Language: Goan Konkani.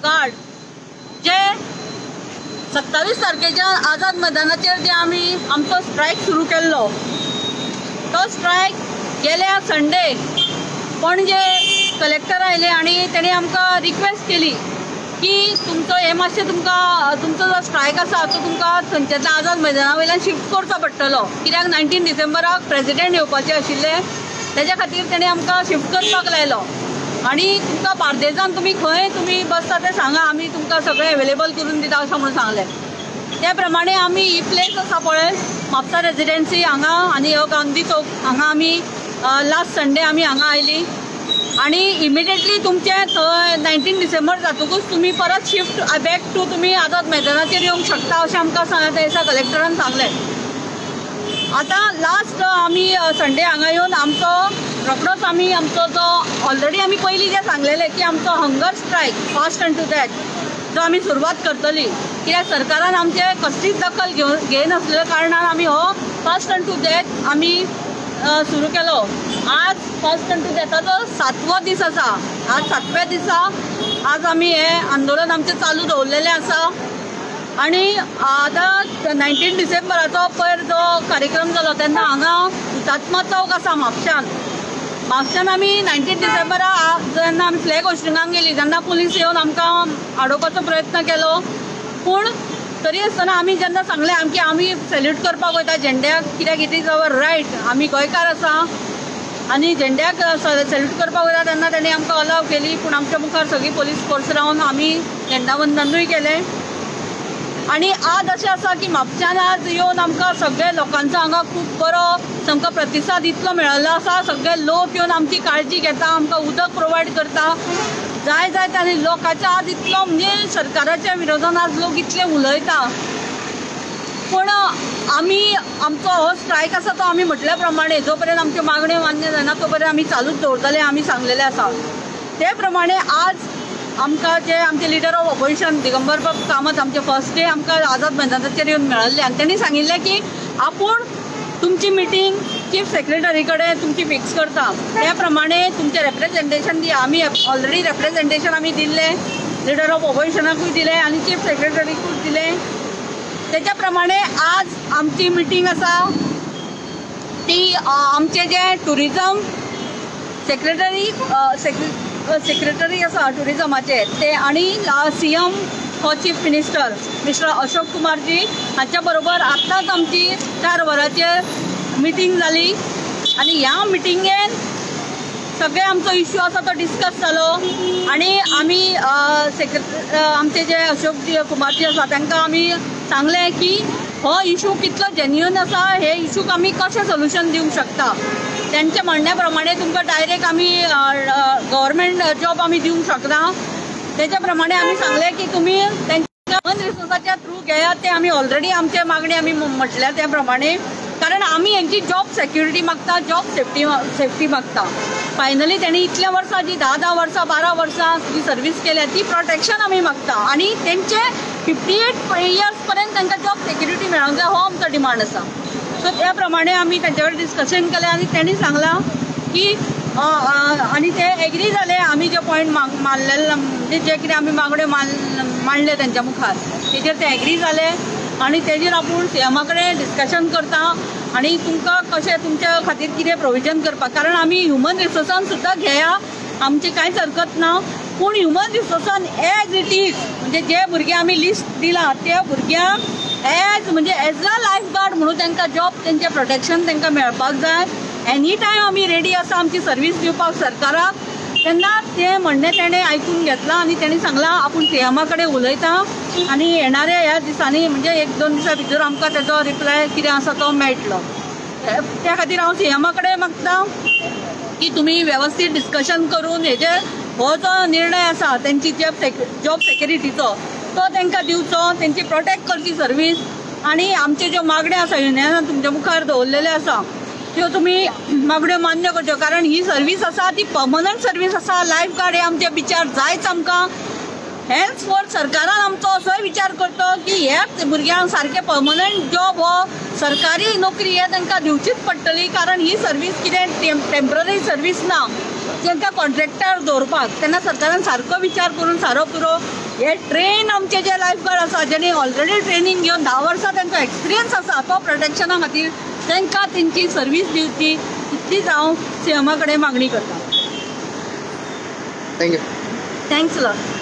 गार्ड जे 27 तारखेच्या आझाद मैदानाचेर जे आमी आमचो स्ट्रायक सुरू केल्लो तो स्ट्रायक गेल्या संडे पणजे कलेक्टर आयले आनी तेणी आमकां रिक्वेस्ट केली की तुमचो हे मातशें तुमकां तुमचो जो स्ट्रायक आसा तो तुमकां थंयच्यान आझाद मैदाना वयल्यान शिफ्ट करचो पडटलो, कित्याक 19 डिसेंबराक प्रेजिडेंट येवपाचे आशिल्ले, तेज्या खातीर तेणी आमकां शिफ्ट करपाक लायलो. आनी तुमकां बार्देजान तुमी खंय तुमी बसता तें सांगा, आमी तुमकां सगळें एवेलेबल करून दिता अशें म्हणून सांगलें. त्या प्रमाणे आमी ही प्लेस आसा पळय म्हापसा रेजिडेन्सी हांगा आनी हो गांधी चौक हांगा आमी लास्ट संडे आमी हांगा आयली आनी इमिडिएटली तुमचें थंय 19 डिसेंबर जातकूच तुमी परत शिफ्ट बॅक टू तुमी आझाद मैदानाचेर येवंक शकता अशें आमकां त्या दिसा कलेक्टरान सांगलें. आतां लास्ट आमी संडे हांगा येवन आमचो रोखडोच आमी आमचो जो ऑलरेडी आमी पयलीं जें सांगलेलें की आमचो hunger strike fast unto death जो आमी सुरवात करतली, कित्याक सरकारान आमचे कसलीच दखल घेयनासलेल्या कारणान आमी हो फास्ट अन टू डेथ आमी सुरू केलो. आज फास्ट अन टू डेथाचो 7वो दीस आसा. आज 7व्या दिसा आज आमी हें आंदोलन आमचें चालू दवरलेलें आसा. आनी आतां 19 डिसेंबराचो पयर जो कार्यक्रम जालो तेन्ना हांगा हुतात्मा चौक आसा म्हापशान, म्हापशान आमी 19 डिसेंबरा जेन्ना आमी फ्लॅग होस्टिंगाक गेली तेन्ना पुलीस येवन आमकां आडोवपाचो प्रयत्न केलो, पूण तरी आसतना आमी जेन्ना सांगलें आमकी आमी सॅल्यूट करपाक वयता झेंड्याक, कित्याक it is our right, आमी गोंयकार आसा आनी झेंड्याक सॅल्यूट करपाक वयता तेन्ना तेणी आमकां अलाव केली, पूण आमच्या मुखार सगळी पोलीस फोर्स रावन आमी झेंडावंदनूय केलें. आनी आज अशें आसा की म्हापशान आज येवन आमकां सगळे लोकांचो हांगा खूब बरो सामको प्रतिसाद इतलो मेळिल्लो आसा, सगळे लोक येवन आमची काळजी घेता, आमकां उदक प्रोवायड करता, जाय जाय आनी लोकांच्या आज इतलो म्हणजे सरकाराच्या विरोधान आज लोक इतले उलयता, पूण आमी आमचो हो स्ट्रायक आसा तो आमी म्हटल्या प्रमाणे जो पर्यंत आमच्यो मागण्यो मान्य जायना तो पर्यंत आमी चालूच दवरतले आमी सांगलेलें आसा. ते प्रमाणे आज आमकां जे आमचे लिडर ऑफ ऑपोजिशन दिगंबर बाब कामत आमचे फर्स्ट डे आमकां आझाद मैदानाचेर येवन मेळिल्ले आनी तेणी सांगिल्लें की आपूण तुमची मिटींग चीफ सेक्रेटरी कडेन तुमची फिक्स करता, त्या प्रमाणे तुमचें रेप्रेजेंटेशन दी. आमी ऑलरेडी रेप्रेजेंटेशन आमी दिल्लें, लिडर ऑफ ऑपोजिशनाकूय दिलें आनी चीफ सेक्रेटरीकूय दिलें. तेच्या प्रमाणे आज आमची मिटींग आसा ती आमचे जे टुरिजम सेक्रेटरी सेक्रेटरी आसा टुरिजमाचे ते आनी सी एम हो चीफ मिनिस्टर मिस्टर अशोक कुमारजी हांच्या बरोबर आत्ताच आमची 4 वरांचेर मिटींग जाली आनी ह्या मिटिंगेन सगळे आमचो इश्यू आसा तो डिस्कस जालो आनी आमी आमचे जे अशोक कुमारजी आसा तांकां आमी सांगलें की हो इशू कितलो जेन्युइन आसा, हे इशूक आमी कशें सोल्युशन दिवंक शकता. त्यांच्या म्हणण्या प्रमाणे तुमकां डायरेक्ट आमी गव्हर्मेंट जॉब आमी दिवंक शकना, तेच्या प्रमाणे आमी सांगलें की तुमी तेंच्या ह्युमन रिसोर्साच्या थ्रू घेयात, ते आमी ऑलरेडी आमचे मागणी आमी म्हटल्या त्या प्रमाणे, कारण आमी हेंची जॉब सेक्युरिटी मागता, जॉब सेफ्टी मागता. फायनली तेणी इतल्या वर्सां जी 10-10 वर्सां 12 वर्सां जी सर्वीस केल्या ती प्रोटेक्शन आमी मागता आनी तेंचे 58 इयर्स पर्यंत तांकां जॉब सेक्युरिटी मेळोंक जाय हो आमचो डिमांड आसा. सो त्या प्रमाणे आमी तेंचे कडेन डिस्कशन केलें आनी तेणी सांगलां की आनी ते एग्री जाले आमी जे पॉयंट मारलेले म्हणजे जे कितें आमी मागण्यो मांडले तेंच्या मुखार तेजेर ते एग्री जाले आनी तेजेर आपूण सी एमा कडेन डिस्कशन करता आनी तुमकां कशें तुमच्या खातीर कितें प्रोविजन करपाक, कारण आमी ह्युमन रिसोर्सान सुद्दां घेया, आमची कांयच हरकत ना, पूण ह्युमन रिसोर्सान एज it is म्हणजे जे भुरगे आमी लिस्ट दिलां त्या भुरग्यांक एज म्हणजे एज अ लायफ गार्ड म्हणून तांकां जॉब तेंचें प्रोटेक्शन तांकां मेळपाक जाय. एनी टायम आमी रेडी आसा आमची सर्वीस दिवपाक सरकाराक. तेन्ना तें म्हणणें तेणें आयकून घेतलां आनी तेणें सांगलां आपूण सी एमा कडेन उलयता आनी येणाऱ्या ह्या दिसांनी म्हणजे 1-2 दिसां भितर आमकां तेजो रिप्लाय कितें आसा तो मेळटलो. त्या खातीर हांव सी एमा कडेन मागता की तुमी वेवस्थीत डिस्कशन करून हेजेर हो जो निर्णय आसा तेंची जॉब सेक्युरिटीचो तो तांकां दिवचो, तेंची प्रोटेक्ट करची सर्वीस आनी आमच्यो ज्यो मागण्यो आसा युनियनान तुमच्या मुखार दवरलेल्यो आसा त्यो तुमी मागण्यो मान्य करच्यो, कारण ही सर्वीस आसा ती पर्मनंट सर्वीस आसा. लायफ गार्ड हे आमचे विचार जायच आमकां. हेन्स फोर सरकारान आमचो असोय विचार करतो की ह्या भुरग्यांक सारकें पर्मनंट जॉब हो सरकारी नोकरी हे तांकां दिवचीच पडटली, कारण ही सर्वीस कितें टेम्पररी सर्वीस ना. तांकां कॉन्ट्रॅक्टर दवरपाक तेन्ना सरकारान सारको विचार करून सारो पुरो हे ट्रेन आमचे जे लायफगार्ड आसा जेणी ऑलरेडी ट्रेनींग घेवन 10 वर्सां तांचो एक्सपिरियन्स आसा तो प्रोटेक्शना खातीर तांकां तेंची सर्वीस दिवची, इतलीच हांव सीएमा कडेन मागणी करता. Thank you. Thanks lot.